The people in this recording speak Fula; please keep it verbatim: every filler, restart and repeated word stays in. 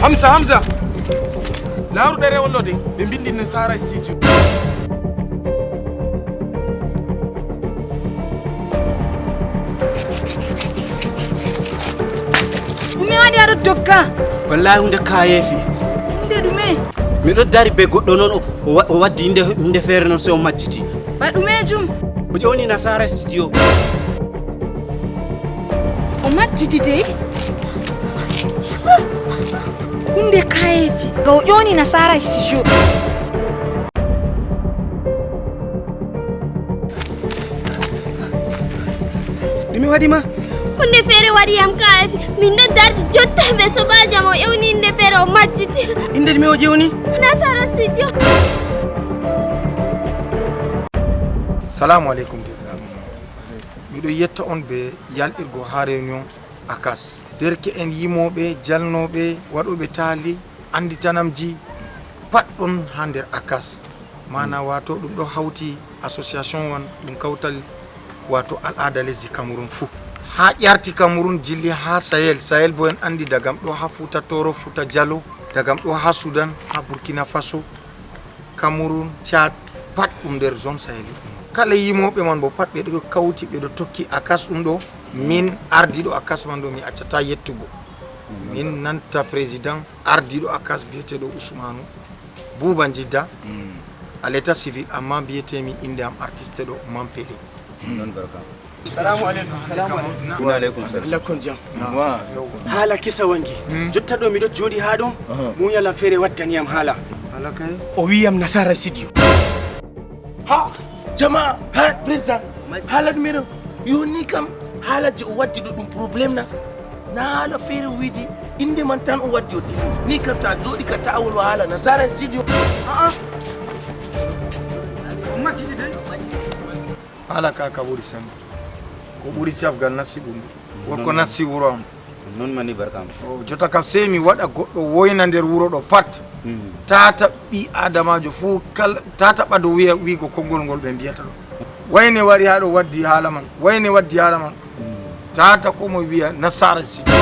Hamza, Hamza! Laaru ɗerewol ɗo de, ɓe mbindi Nasara Studio. Ɗume waɗi aɗo dogga? Wallahi hunde kayeefi. Hunde ɗume? Miɗo dari be goɗɗo noon, o, o wa-, o waddi innde, innde feere noon, sey o majjiti. Ba ɗumeejum? O ƴooni Nasara Studio. O majjiti dey? Hunde kayeefi. Ga o ƴooni Nasara Studio. Ɗume waɗi ma? Hunde feere waɗi yam kayeefi. Min ɗo dardi jotta be sobaajo am, o ƴewni innde feere, o majjiti. Innde ɗume o ƴewni? Nasara Studio. Salaamu aleykum, deerɗiraaɓe. Miɗo yetta on be yalɗirgo haa réunion ACAS. Derke'en yimooɓe, jalnooɓe, waɗooɓe taali, annditanamji, pat ɗon haa nder ACAS. Maana, waato ɗum ɗo hawti association on, ɗum kawtal, waato al'aada lesdi Cameroun fuu. Haa ƴaarti Cameroun jilli haa Sahel, Sahel boo en anndi dagam ɗo haa Fuuta Tooro, Fuuta Jalo, dagam ɗo haa Sudan, haa Burkina Faso, Cameroun, Tchad, pat ɗum nder zone Sahel. Kala yimooɓe man boo pat ɓe ɗo kawti, ɓe ɗo tokki ACAS ɗum ɗo. Min ardiiɗo ACAS man ɗo mi accataa yettugo. Min nanta président ardiiɗo ACAS biyeteeɗo Ousmane Bouba Njidda, à l'état civil, ammaa mbiyetee mi innde am artiste ɗo Mampele. Noon barka. Salamu aleykum. Salamu aleykum. Wa aleykum salam. Lakkon jam. Wa. Haala kesa wangi. Jotta ɗo miɗo jooɗi haa ɗo, muuyal am feere waddani yam haala. Haala kay? O wi'i yam Nasara Studio. Ha, jama'a, ha, président. Haala ɗume ɗo? Yo, ni kam, haala je o waddi ɗo ɗum problème na? Na haala feere o wiidi, innde man tan o waddi o dili. Ni kam, ta jooɗi ka ta'awol o haala Nasara Studio. A'a. O majjiti dey. Haala ka, ka ɓuri semmbe. Ko ɓuri cafgal nasti ɗum. Worko nasti wuro am. Noon mani barka am. O, jotta kam, sey mi waɗa goɗɗo woyna nder wuro ɗo pat. Tata ɓii Aadamaajo fuu kala, tata ɓado wiya, wiigo konngol ngol ɓe mbiyata ɗo. Wayne wari haa ɗo waddi haala man. Wayne waddi haala man. Tata ko mo wiya Nasara Studio.